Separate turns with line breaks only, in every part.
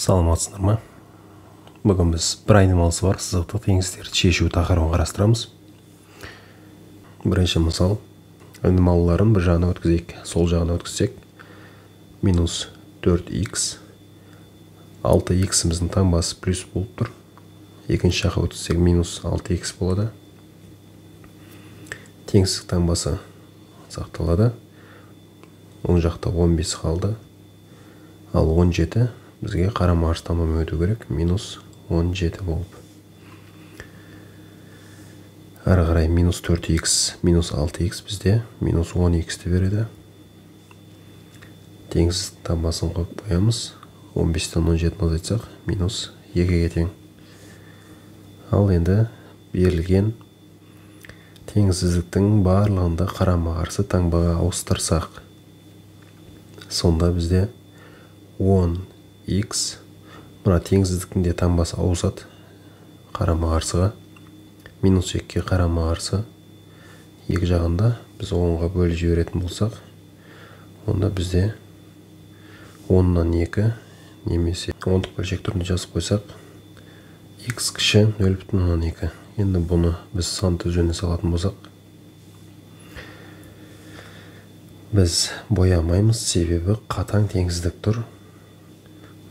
Саламатсыздар ма? Бүгін біз бір айнымалысы бар сызықтық теңсіздіктерді шешу тақырыбын қарастырамыз. Бірінші мысал, айнымалыларын бір жағына өткізейік, сол жағына өткізсек, минус 4х, 6х-іміздің таңбасы плюс болып тұр. Екінші жаққа өткізсек, минус 6х болады. Теңсіздік таңбасы сақталады. Оң жақта 15 қалды. Ал 17 бізге қарама-қарсы таңбамен өту керек, минус 17 болып. Әрі қарай минус 4х, минус 6х бізде минус 10х-ті береді. Теңсіздік таңбасын қойып қоямыз. 15-тен 17-ні азайтсақ, минус 2-ге тең. Ал енді берілген теңсіздіктің барлығында қарама-қарсы таңбаға ауыстырсақ, сонда бізде 10х, мына теңсіздіктің де таңбасы ауысады қарама-қарсыға, минус 2-ге қарама-қарсы екі жағында біз 10-ға бөліп жіберетін болсақ, онда бізде 10-нан 2 немесе ондық бөлшек түрінде жазып қойсақ, х кіші 0,2. Енді бұны біз сан түзуіне салатын болсақ, біз боямаймыз, себебі қатаң теңсіздік тұр.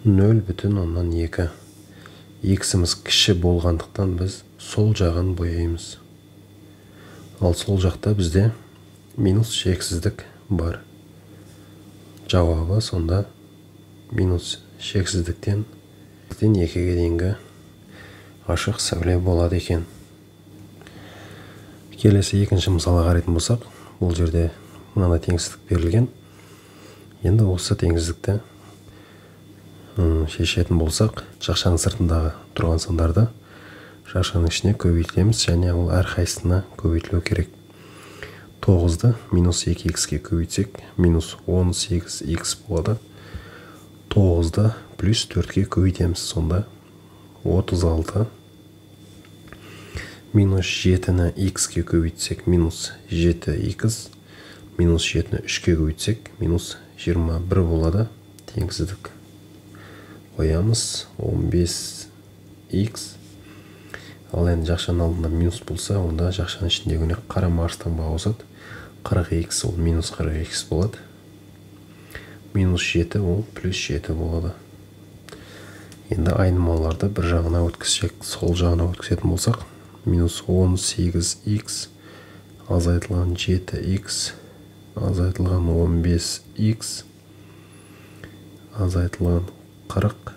0,2. Х-іміз кіші болғандықтан біз сол жағын бояймыз. Ал сол жақта бізде минус шексіздік бар. Жауабы сонда минус шексіздіктен 2-ге дейінгі ашық сәуле болады екен. Келесі екінші мысалға қарайтын болсақ, бұл жерде мынандай теңсіздік берілген. Енді осы теңсіздікті шешетін болсақ, жақшаның сыртындағы тұрған сандарды жақшаның ішіне көбейтеміз, және ол әрқайсысына көбейтілу керек. 9-ды минус 2х-ге көбейтсек, минус 18х болады. 9-ды плюс 4-ге көбейтеміз, сонда 36. Минус 7-ні х-ге көбейтсек, минус 7х, минус 7-ні 3-ге көбейтсек, минус 21 болады. Теңсіздік қоямыз, 15х. Ал енді жақшаның алдында минус болса, онда жақшаның ішіндегіне қарама-қарсы таңба ауысады. 40х ол минус 40х болады. Минус 7 ол плюс 7 болады. Енді айнымалыларды бір жағына өткізсек, сол жағына өткізетін болсақ, минус 18х азайтылған 7х азайтылған 15х азайтылған 40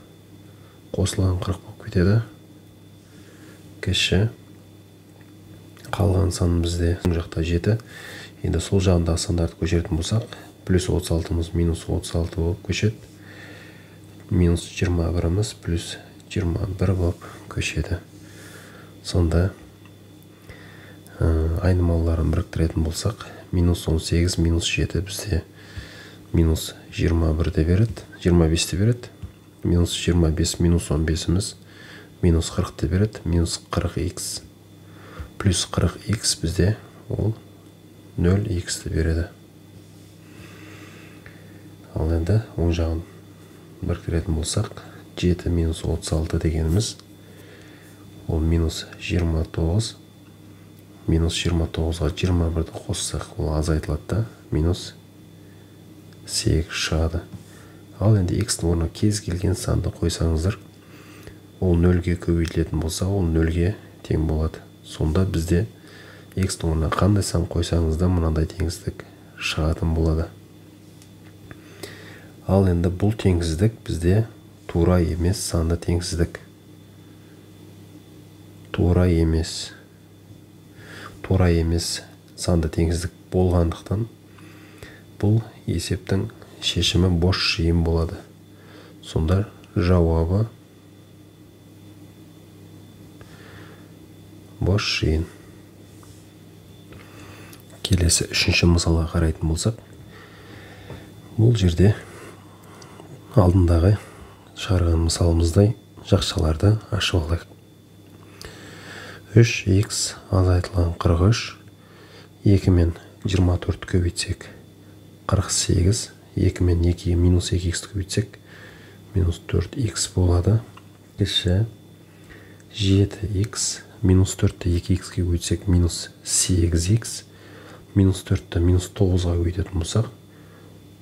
қосылған 40 болып кетеді. Кіші қалған сан бізде оң жақта 7. Енді сол жағындағы сандарды көшіретін болсақ, плюс 36-мыз минус 36 болып көшеді. Минус 21-іміз плюс 21 болып көшеді. Сонда айнымалыларын біріктіретін болсақ, минус 18 минус 7 бізде минус 21 де береді, 25 те береді. Минус 25 минус 15-іміз минус 40 те береді. Минус 40х плюс 40х бізде ол 0х-ті береді. Ал енді оң жағын біріктіретін болсақ, 7 минус 36 дегеніміз ол минус 29. Минус 29-ға 21-ді қоссақ, ол азайтылады да, минус 8 шығады. Ал енді х-тің орнына кез келген санды қойсаңыздар, ол 0-ге көбейтілетін болса, ол 0-ге тең болады. Сонда бізде х-тің орнына қандай сан қойсаңыз да мынандай теңсіздік шығатын болады. Ал енді бұл теңсіздік бізде тура емес санды теңсіздік. Тура емес. Тура емес санды теңсіздік болғандықтан бұл есептің шешімі бос жиын болады. Сонда жауабы бос жиын. Келесі үшінші мысалға қарайтын болсақ, бұл жерде алдындағы шығарған мысалымыздай жақшаларды ашып алайық. 3х азайтылған 43, 2 мен 24 көбейтсек 48, 2 мен 2 минус 2х көбейтсек Минус 4х болады. Кіші 7х минус 4-ті 2х-ге көбейтсек минус 8х, минус 4-ті минус 9-ға көбейтетін болсақ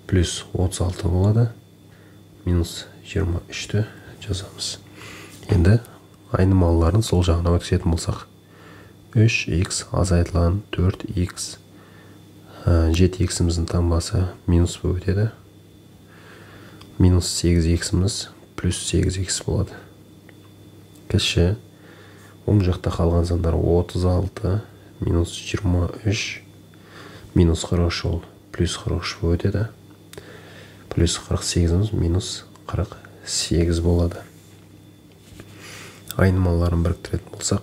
плюс 36 болады. Минус 23-ті жазамыз. Енді айнымалыларын сол жағына өткізетін болсақ 3х азайтылған 4х, 7х-іміздің таңбасы минус болып өтеді. Минус 8х-іміз плюс 8х болады. Кіші оң жақта қалған сандар 36 минус 23 минус 43 ол плюс 43 болып өтеді. Плюс 48-іміз минус 48 болады. Айнымалыларын біріктіретін болсақ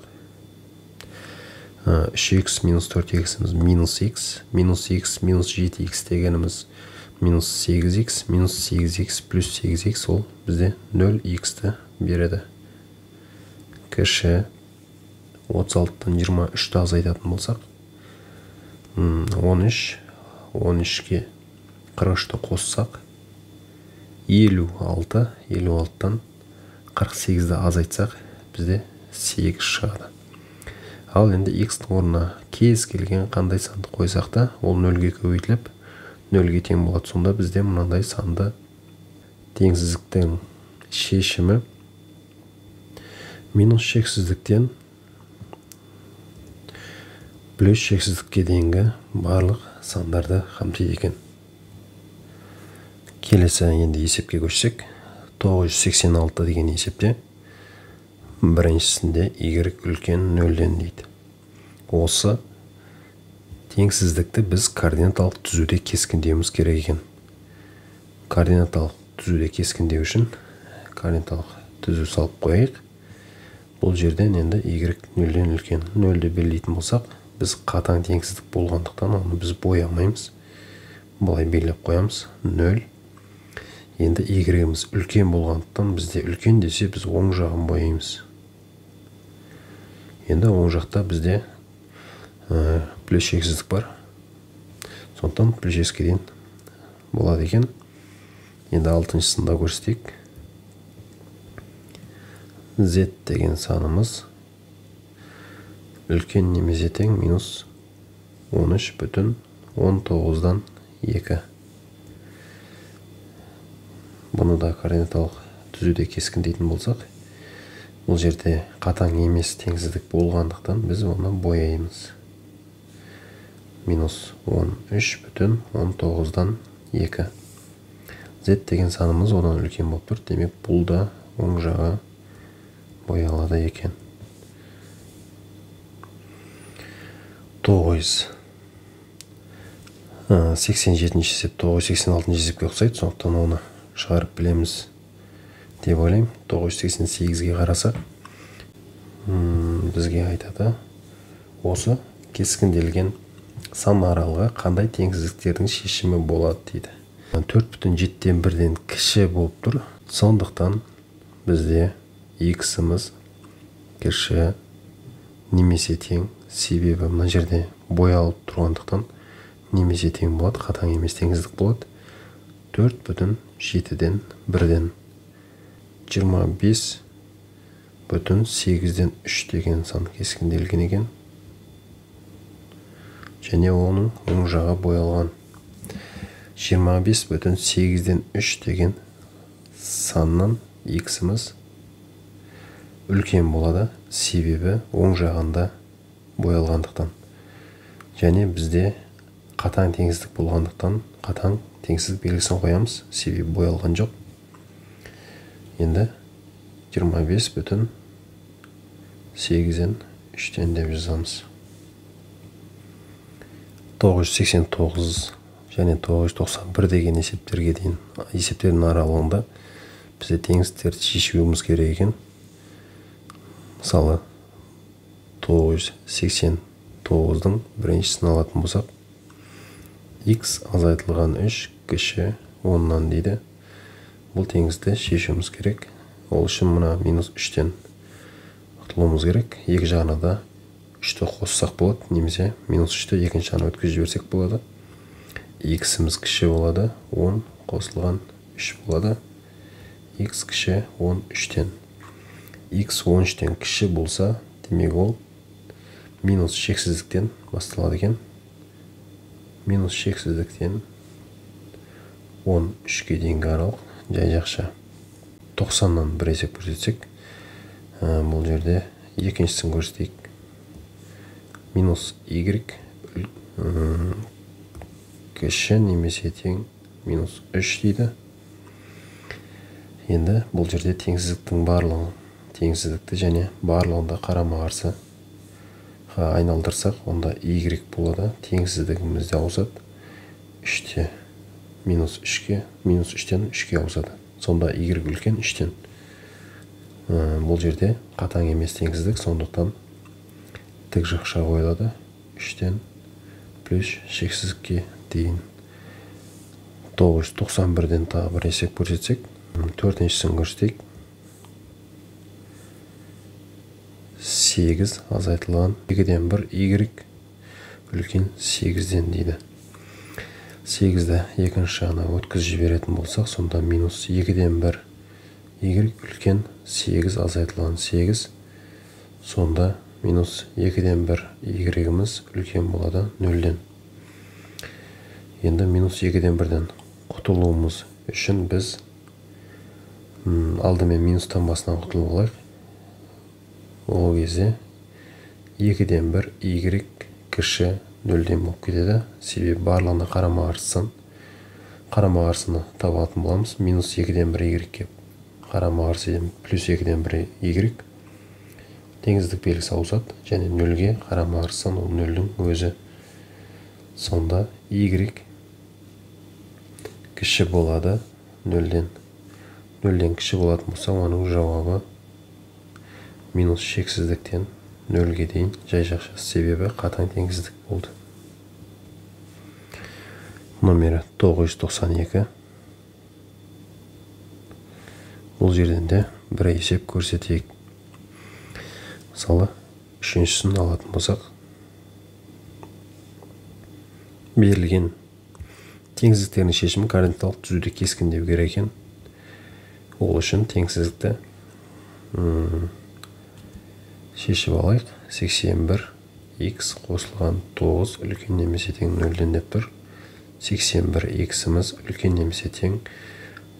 3х минус 4х-іміз минус х, минус х минус 7х дегеніміз минус 8х, минус 8х плюс 8х ол бізде 0х-ті береді. Кіші 36-тан 23-ті азайтатын болсақ 13, 13-ке 43-ті қоссақ 56, 56-тан 48-ді азайтсақ бізде 8 шығады. Ал енді х-тің орнына кез келген қандай санды қойсақ та ол 0-ге көбейтіліп 0-ге тең болады. Сонда бізде мынандай санды теңсіздіктің шешімі минус шексіздіктен плюс шексіздікке дейінгі барлық сандарды қамтиды екен. Келесі енді есепке көшсек, 986 деген есепте біріншісінде y үлкен 0-ден дейді. Осы теңсіздікті біз координаталық түзуде кескіндеуіміз керек екен. Координаталық түзуде кескіндеу үшін координаталық түзу салып қояйық. Бұл жерден енді y 0-ден үлкен 0-ді белгілейтін болсақ, біз қатаң теңсіздік болғандықтан оны біз боямаймыз. Былай белгілеп қоямыз 0. Енді y-іміз үлкен болғандықтан бізде үлкен десе біз оң жағын бояймыз. Енді оң жақта бізде плюс шексіздік бар. Сондықтан плюс шексіздікке дейін болады екен. Енді алтыншысында көрсетейік. Z деген санымыз үлкен немесе тең минус 13,19-дан 2. Бұны да координаталық түзуде кескіндейтін болсақ, бұл жерде қатаң емес теңсіздік болғандықтан біз оны бояймыз. Минус 13,19-дан 2. Z деген санымыз одан үлкен болып тұр. Демек, бұл да оң жағы боялады екен. 987 есеп 986 есепке ұқсайды, сондықтан оны шығарып білеміз деп ойлаймын. 988-ге қарасақ, бізге айтады, осы кескінделген сан аралығы қандай теңсіздіктердің шешімі болады дейді. 4,7-ден кіші болып тұр, сондықтан бізде х-іміз кіші немесе тең, себебі мына жерде боялып тұрғандықтан немесе тең болады, қатаң емес теңсіздік болады. 4,7-ден 1-ден 25,8-ден 3 деген сан кескінделген екен. Және оның оң жағы боялған. 25,8-ден 3 деген саннан х-іміз үлкен болады, себебі оң жағында боялғандықтан. Және бізде қатаң теңсіздік болғандықтан қатаң теңсіздік белгісін қоямыз, себебі боялған жоқ. Енді 25,8-ден 3-тен деп жазамыз. 989 және 991 деген есептерге дейін есептердің аралығында бізде теңсіздіктерді шешуіміз керек екен. Мысалы, 989-дың біріншісін алатын болсақ, х азайтылған 3 кіші 10-нан дейді. Бұл теңсіздікті шешуіміз керек. Ол үшін мына минус 3-тен құтылуымыз керек. Екі жағына да 3-ті қоссақ болады, немесе минус 3-ті екінші жағына өткізіп жіберсек болады. Х-іміз кіші болады, 10 қосылған 3 болады. X кіші 13-тен. X 13-тен кіші болса, демек ол минус шексіздіктен басталады екен. Минус шексіздіктен 13-ке дейінгі аралық жай жақша. 90-нан бір есеп көрсетсек, бұл жерде екіншісін көрсетейік. Минус y кіші немесе тең минус 3 дейді. Енді бұл жерде теңсіздіктің барлығын, теңсіздікті және барлығында қарама-қарсы айналдырсақ, онда y болады. Теңсіздігіміз де ауысады. 3-те минус 3-ке, минус 3-тен 3-ке ауысады. Сонда y үлкен 3-тен. Бұл жерде қатаң емес теңсіздік, сондықтан тік жақша қойылады. 3-тен плюс шексіздікке дейін. 991-ден тағы бір есеп көрсетсек, төртіншісін көрсетейік. 8 азайтылған 2-ден 1 y үлкен 8-ден дейді. 8-ді екінші жағына өткізіп жіберетін болсақ, сонда минус 2-ден 1 y үлкен 8 азайтылған 8, сонда минус 2-ден 1 y-іміз үлкен болады 0-ден. Енді минус 2-ден 1-ден құтылуымыз үшін біз алдымен минустан басынан құтылып алайық. Ол кезде 2-ден 1 y кіші 0-ден болып кетеді. Себебі барлығына қарама-қарсыны табатын боламыз. Минус 2-ден 1 y-ке қарама-қарсы плюс 2-ден 1 y теңсіздік белгісі ауысады және 0-ге қарама-қарсы ол 0-дің өзі. Сонда y кіші болады 0-ден. 0-ден кіші болатын болса, оның жауабы минус шексіздіктен 0-ге дейін жай жақша, себебі қатаң теңсіздік болды. Номері 992. Бұл жерден де бір есеп көрсетейік. Мысалы, үшіншісін алатын болсақ, берілген теңсіздіктердің шешімін координаталық түзуде кескіндеу керек екен. Ол үшін теңсіздікті шешіп алайық. 81 x қосылған 9 үлкен немесе тең 0-ден деп тұр. 81 x-іміз үлкен немесе тең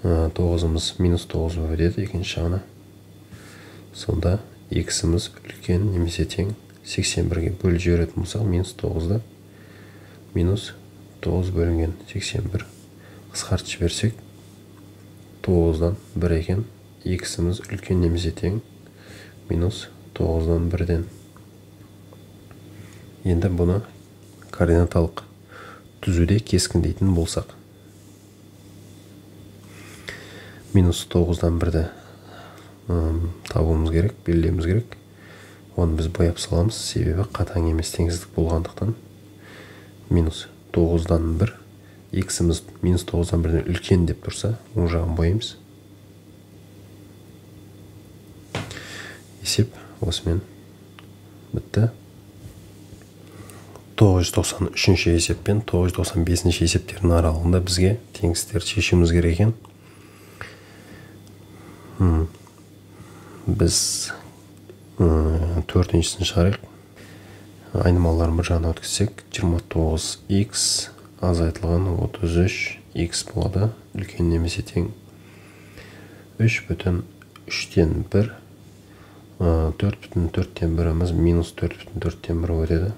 9-ымыз минус 9 болып өтеді екінші жағына. Сонда x-іміз үлкен немесе тең 81-ге бөліп жіберетін болсақ, минус 9-ды минус 9 бөлінген 81 қысқартып жіберсек, 9-дан 1 екен. X-іміз үлкен немесе тең минус 9-дан 1-ден. Енді бұны координаталық түзуде кескіндейтін болсақ, минус 9-дан 1-ді табуымыз керек, белгілеуіміз керек. Оны біз бояп саламыз, себебі қатаң емес теңсіздік болғандықтан. Минус 9-дан 1, x-іміз минус 9-дан 1-ден үлкен деп тұрса, оң жағын бояймыз. Есеп осымен бітті. 993-ші есеп пен 995-ші есептердің аралығында бізге теңсіздіктерді шешуіміз керек екен. Біз төртіншісін шығарайық. Айнымалыларын бір жағына өткізсек, 29x азайтылған 33x болады. Үлкен немесе тең 3,3-тен 1, 4,4-тен 1-іміз минус 4,4-тен 1 өтеді.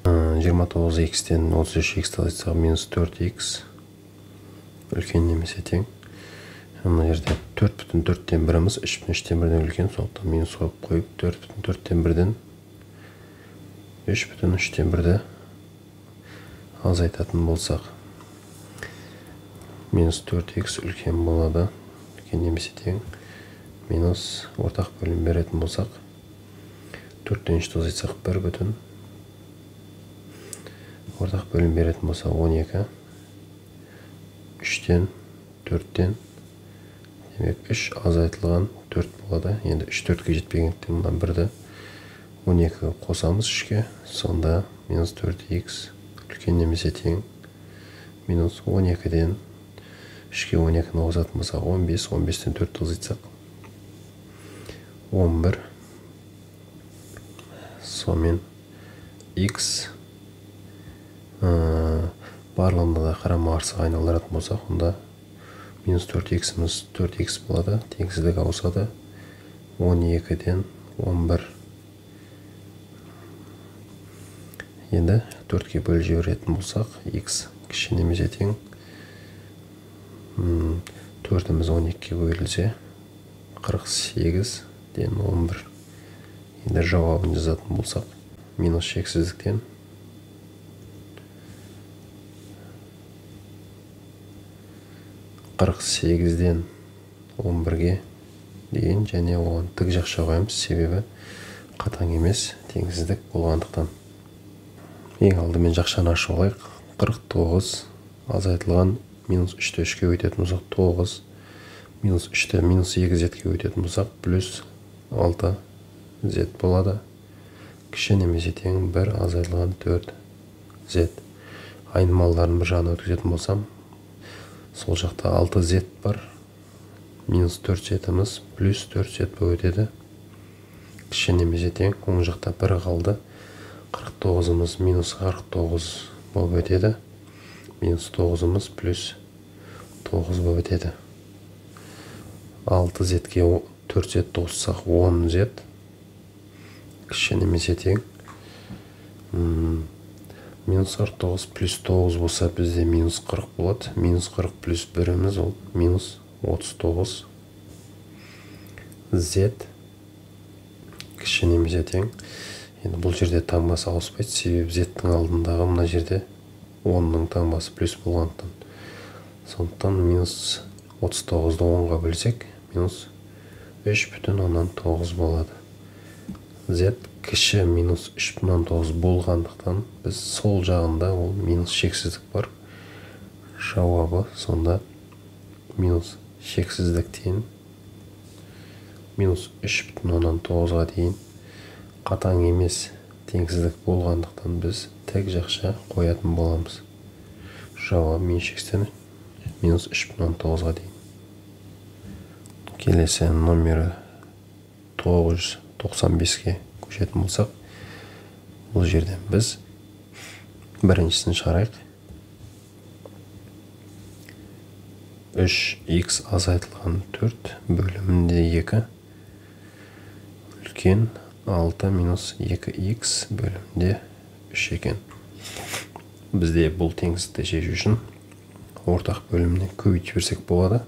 29x-тен 33x-ті азайтсақ, минус 4x үлкен немесе тең. Мына жерде 4,4-тен 1-іміз 3,3-тен 1-ден үлкен, сондықтан минус қойып 4,4-тен 1-ден 3,3-тен 1-ді азайтатын болсақ, минус 4x үлкен болады, үлкен немесе тең, минус ортақ бөлім беретін болсақ, 4-тен 3-ті азайтсақ 1 бүтін, ортақ бөлім беретін болсақ 12, 3-тен 4-тен, демек 3 азайтылған 4 болады. Енді 3 4-ке жетпегендіктен мына 1-ді 12 қосамыз 3-ке, сонда минус 4x үлкен немесе тең минус 12-ден 3-ке 12-ні қосатын болсақ 15, 15-тен 4-ті азайтсақ 11. Сонымен x барлығында да қарама-қарсыға айналдыратын болсақ, онда минус 4x-іміз 4x болады, теңсіздік ауысады 12-ден 11. Енді 4-ке бөліп жіберетін болсақ, x кіші немесе тең 4-іміз 12-ге бөлінсе 48-ден 11. Енді жауабын жазатын болсақ, минус шексіздіктен 48-ден 11-ге дейін, және оған тік жақша қоямыз, себебі қатаң емес теңсіздік болғандықтан. Ең алдымен жақшаны ашып алайық. 49 азайтылған минус 3-ті 3-ке өтетін болсақ 9, минус 3-ті минус 2 z-ке өтетін болсақ плюс 6 z болады. Кіші немесе тең 1 азайтылған 4 z. Айнымалыларын бір жағына өткізетін болсам, сол жақта 6 z бар, минус 4 z-іміз плюс 4 z болып өтеді. Кіші немесе тең, оң жақта 1 қалды, 49-ымыз минус 49 болып өтеді, минус 9-ымыз плюс 9 болып өтеді. 6 z-ке 4 z қоссақ 10 z, кіші немесе тең минус 49 плюс 9 болса бізде минус 40 болады. Минус 40 плюс 1-іміз ол минус 39 z кіші немесе тең. Енді бұл жерде таңбасы ауыспайды, себебі z-тің алдындағы мына жерде 10-ның таңбасы плюс болғандықтан. Сондықтан минус 39-ды 10-ға бөлсек, минус 3,9 болады. Z кіші минус 3,9 болғандықтан біз сол жағында ол минус шексіздік бар. Жауабы сонда минус шексіздіктен минус 3,9-ға дейін қатаң емес теңсіздік болғандықтан біз тік жақша қоятын боламыз. Жауабы минус шексіздіктен минус 3,9-ға дейін. Келесі номері 995-ке көшетін болсақ, бұл жерден біз біріншісін шығарайық. 3x азайтылған 4 бөлімінде 2 үлкен 6 минус 2x бөлімінде 3 екен. Бізде бұл теңсіздікті шешу үшін ортақ бөліміне көбейтіп жіберсек болады.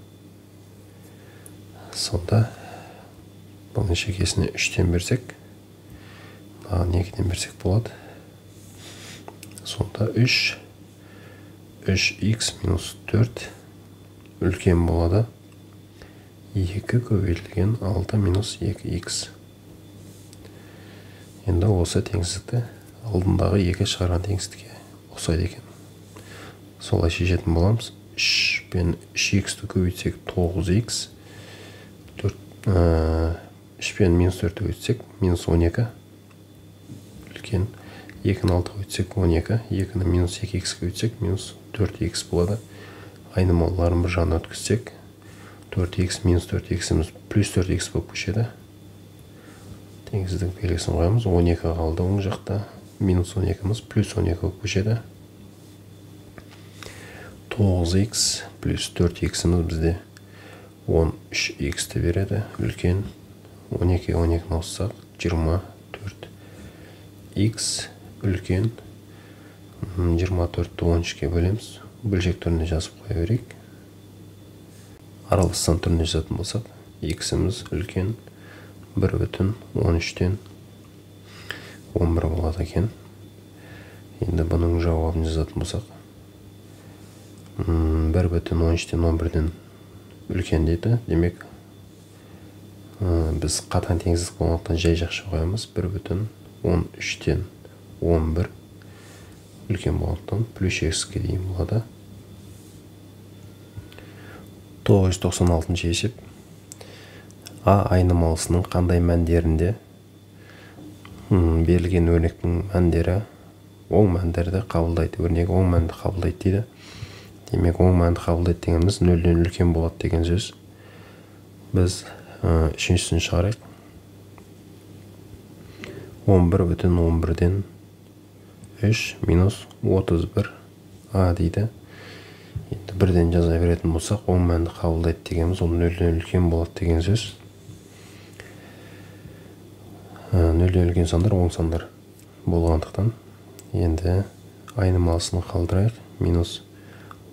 Сонда бұның шекесіне 3-тен берсек, мынаған 2-ден берсек болады. Сонда 3, 3x минус 4 үлкен болады 2 көбейтілген 6 минус 2x. Енді осы теңсіздікті алдындағы 2 шығарған теңсіздікке ұқсайды екен. Солай шешетін боламыз. 3 пен 3x-ті көбейтсек 9x, 3 пен минус 4-ті көбейтсек минус 12, үлкен 2-ні 6-ға көбейтсек 12, 2-ні минус 2x көбейтсек минус 4x болады. Айнымалыларын бір жағына өткізсек 4x минус 4x-іміз плюс 4x болып көшеді. Теңсіздік белгісін қоямыз. 12 қалды оң жақта, минус 12-міз плюс 12 болып көшеді. 9x плюс 4x-іміз бізде 13x-ті береді. Үлкен 12 12-ні қоссақ 24x үлкен 24-ті 13-ке бөлеміз. Бөлшек түрінде жазып қоя берейік. Аралас сан түрінде жазатын болсақ, x-іміз үлкен 1,13-тен 11 болады екен. Енді бұның жауабын жазатын болсақ, 1,13-тен 11-ден үлкен дейді. Демек, біз қатаң теңсіздік болғандықтан жай жақша қоямыз. 1,13-тен 11 үлкен болғандықтан плюс x-ке дейін болады. 996-шы есеп. А айнымалысының қандай мәндерінде берілген өрнектің мәндері оң мәндерді қабылдайды. Өрнегі оң мәнді қабылдайды дейді. Демек, оң мәнді қабылдайды дегеніміз нөлден үлкен болады деген сөз. Біз үшіншісін шығарайық. 11,11-ден 3 минус 31 а дейді. Енді бірден жаза беретін болсақ, оң мәнді қабылдайды дегеніміз ол нөлден үлкен болады деген сөз. Нөлден үлкен сандар оң сандар болғандықтан енді айнымалысын қалдырайық. Минус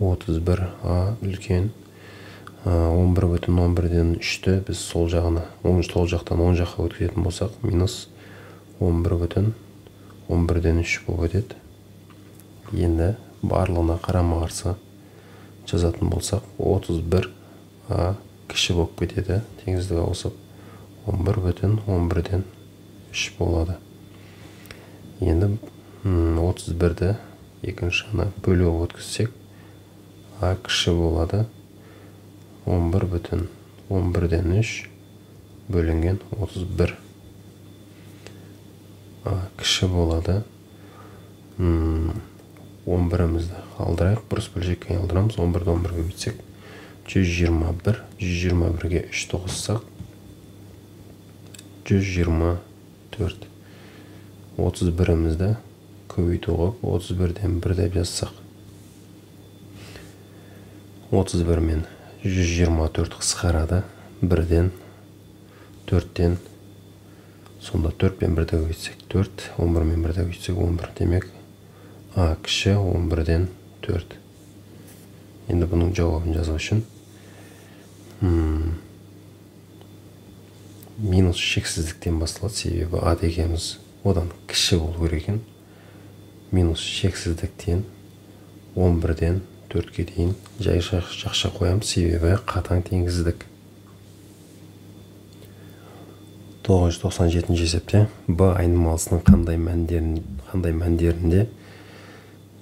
31 а үлкен 11,11-ден 3-ті біз сол жағына, сол жақтан оң жаққа өткізетін болсақ, минус 11,11-ден 3 болып өтеді. Енді барлығына қарама-қарсы жазатын болсақ, 31 а кіші болып кетеді, теңсіздік ауысып 11,11-ден 3 болады. Енді 31-ді екінші жағына бөліп өткізсек, а кіші болады 11,11-ден 3 бөлінген 31. А кіші болады. 11-імізді қалдырайық, бұрыс бөлшекке айналдырамыз. 11-ді 11-ге көбейтсек 121, 121-ге 3-ті қоссақ 124. 31-імізді көбейту қылып 31-ден 1 деп жазсақ, 31 мен 124 қысқарады, 1-ден 4-тен, сонда 4 пен 1-ді көбейтсек 4, 11 мен 1-ді көбейтсек 11. Демек, а кіші 11-ден 4. Енді бұның жауабын жазу үшін минус шексіздіктен басталады, себебі а дегеніміз одан кіші болу керек екен. Минус шексіздіктен 11-ден 4-ке дейін жай жақша қоямыз, себебі қатаң теңсіздік. 997 есепте Б айнымалысының қандай мәндерінде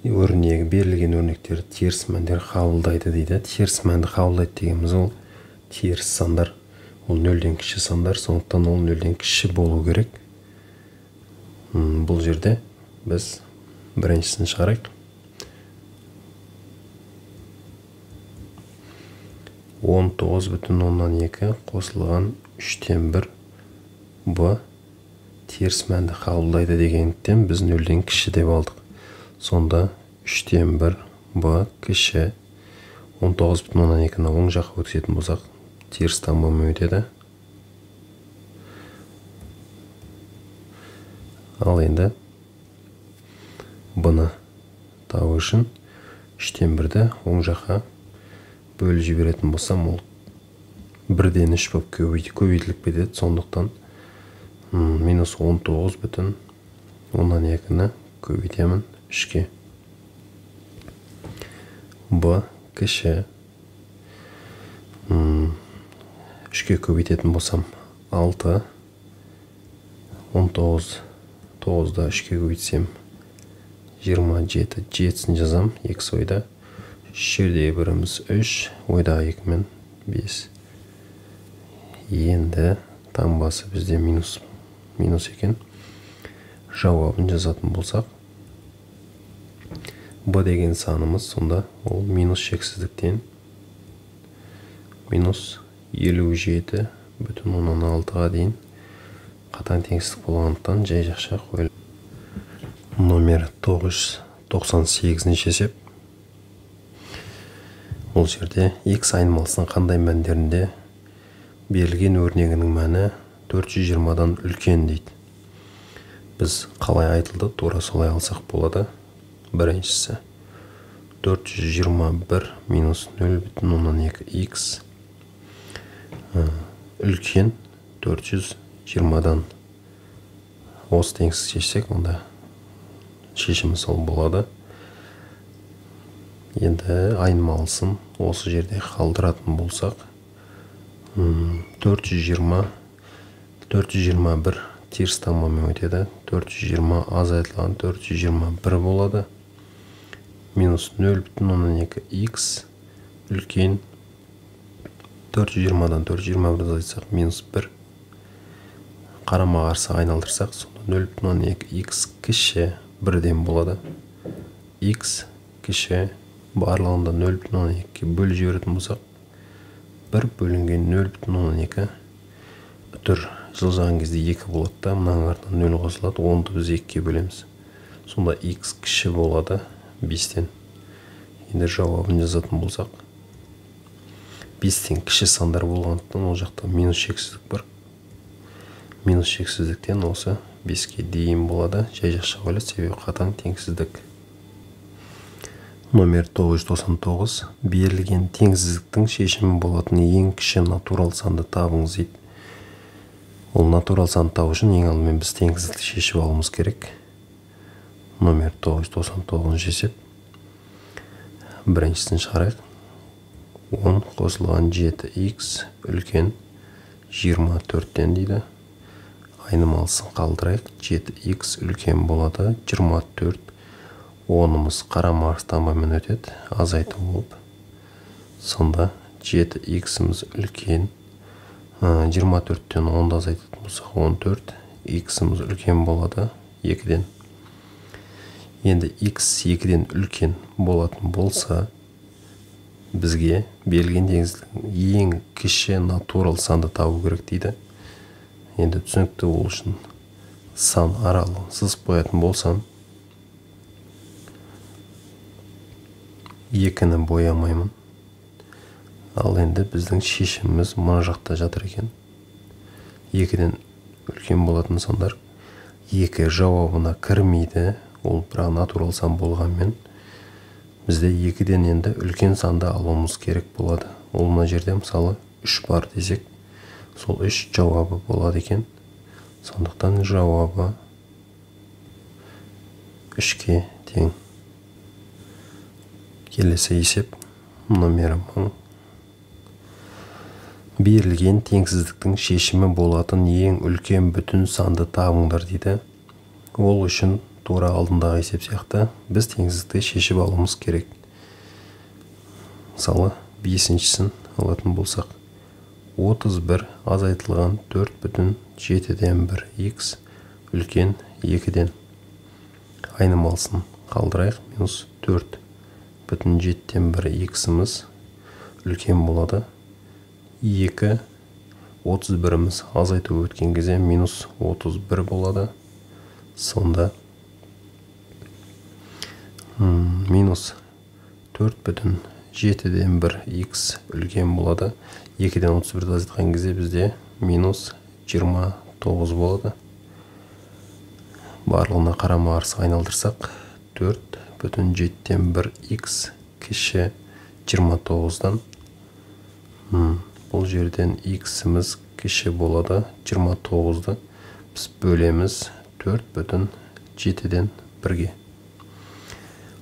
өрнегі берілген өрнектер теріс мәндер қабылдайды дейді. Теріс мәнді қабылдайды дегеніміз ол теріс сандар, ол нөлден кіші сандар, сондықтан ол нөлден кіші болу керек. Бұл жерде біз біріншісін шығарайық. 19,2 қосылған 3-тен 1 Б теріс мәнді қабылдайды дегендіктен біз нөлден кіші деп алдық. Сонда 3-тен 1 Б кіші 19,2-ні оң жаққа өткізетін болсақ, теріс таңбамен өтеді. Ал енді Б-ны табу үшін 3-тен 1-ді оң жаққа бөліп жіберетін болсам, ол 1-ден 3 болып көбейтіліп кетеді. Сондықтан минус 19,2-ні көбейтемін 3-ке. Б кіші 3-ке көбейтетін болсам 6, 19, 9-да 3-ке көбейтсем 27, 7-сін жазам, 2 ойда. Үш жердегі біріміз 3, ойдағы 2 мен 5. Енді таңбасы бізде минус екен. Жауабын жазатын болсақ, Б деген санымыз сонда ол минус шексіздіктен минус 57,6-ға дейін қатаң теңсіздік болғандықтан жай жақша қойылады. Номер 998 есеп. Ол жерде x айнымалысының қандай мәндерінде берілген өрнегінің мәні 420-дан үлкен дейді. Біз қалай айтылды, тура солай алсақ болады. Біріншісі 421 минус 0,2 x үлкен 420-дан. Осы теңсіз шешсек, онда шешімі сол болады. Енді айнымалысын осы жерде қалдыратын болсақ, 421 теріс таңбамен өтеді. 420 азайтылған 421 болады. Минус 0,2 x үлкен 420-дан 421 азайтсақ минус 1. Қарама-қарсы айналдырсақ, сонда 0,2 x кіші 1-ден болады. X кіші Барлығында 0,2-ге бөліп жіберетін болсақ, 1 бөлінген 0,2 үтір жылжыған кезде 2 болады да, мынаның артынан 0 қосылады, 10-ды біз 2-ге бөлеміз. Сонда x кіші болады 5-тен. Енді жауабын жазатын болсақ, 5-тен кіші сандар болғандықтан ол жақта минус шексіздік бар. Минус шексіздіктен осы 5-ке дейін болады. Жай жақша қойылады, себебі қатаң теңсіздік. Номер 999. Берілген теңсіздіктің шешімі болатын ең кіші натурал санды табыңыз дейді. Ол натурал санды табу үшін ең алдымен біз теңсіздікті шешіп алуымыз керек. Номер 999 есеп. Біріншісін шығарайық. 10 қосылған 7x үлкен 24-тен дейді. Айнымалысын қалдырайық. 7x үлкен болады 24. Онымыз қарама-қарсы таңбамен өтеді, азайту болып. Сонда 7x-іміз үлкен 24-тен 10-ды азайтатын болсақ 14, x-іміз үлкен болады 2-ден. Енді x 2-ден үлкен болатын болса, бізге берілген теңсіздіктің ең кіші натурал санды табу керек дейді. Енді түсінікті, ол үшін сан аралығын сызып қоятын болсам, 2-ні боямаймын. Ал енді біздің шешіміміз мына жақта жатыр екен. 2-ден үлкен болатын сандар 2 жауабына кірмейді. Ол бірақ натурал сан болғанмен бізде 2-ден енді үлкен санды алуымыз керек болады. Ол мына жерде мысалы 3 бар десек, сол 3 жауабы болады екен. Сондықтан жауабы 3-ке тең. Келесі есеп номері 1000. Берілген теңсіздіктің шешімі болатын ең үлкен бүтін санды табыңдар дейді. Ол үшін тура алдындағы есеп сияқты біз теңсіздікті шешіп алуымыз керек. Мысалы, 5-шісін алатын болсақ, 31 азайтылған 4,7-1 x үлкен 2-ден. Айнымалысын қалдырайық, минус 4,7-1 x-іміз үлкен болады. 2, 31-іміз азайту өткен кезде минус 31 болады. Сонда минус 4,7-1 x үлкен болады. 2-ден 31-ді азайтқан кезде бізде минус 29 болады. Барлығына қарама-қарсы айналдырсақ, 4,7-1 x кіші 29-дан. Бұл жерден x-іміз кіші болады. 29-ды біз бөлеміз 4,7-1-ге.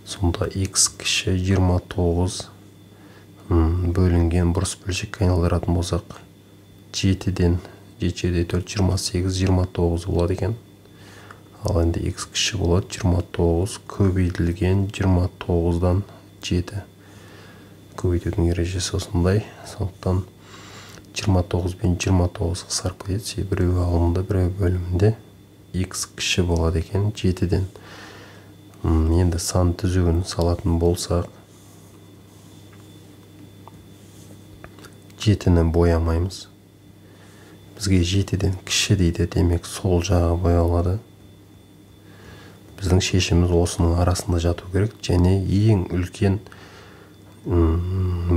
Сонда x кіші 29 бөлінген бұрыс бөлшекке айналдыратын болсақ, 7-ден 7 4, 28, 29 болады екен. Ал енді x кіші болады 29 көбейтілген 29-дан 7. Көбейтудің ережесі осындай. Сондықтан 29 пен 29 қысқарып кетеді. Біреуі алымында, біреуі бөлімінде. X кіші болады екен 7-ден. Енді сан түзуін салатын болсақ, 7-ні боямаймыз. Бізге 7-ден кіші дейді, демек сол жағы боялады. Біздің шешіміміз осының арасында жату керек. Және ең үлкен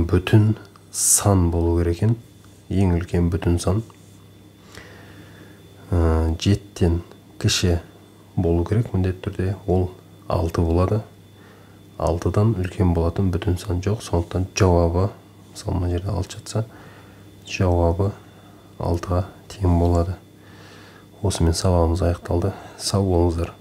бүтін сан болу керек екен. Ең үлкен бүтін сан 7-тен кіші болу керек міндетті түрде. Ол 6 болады. 6-дан үлкен болатын бүтін сан жоқ. Сондықтан жауабы, мысалы мына жерде 6 жатса, жауабы 6-ға тең болады. Осымен сабағымыз аяқталды. Сау болыңыздар.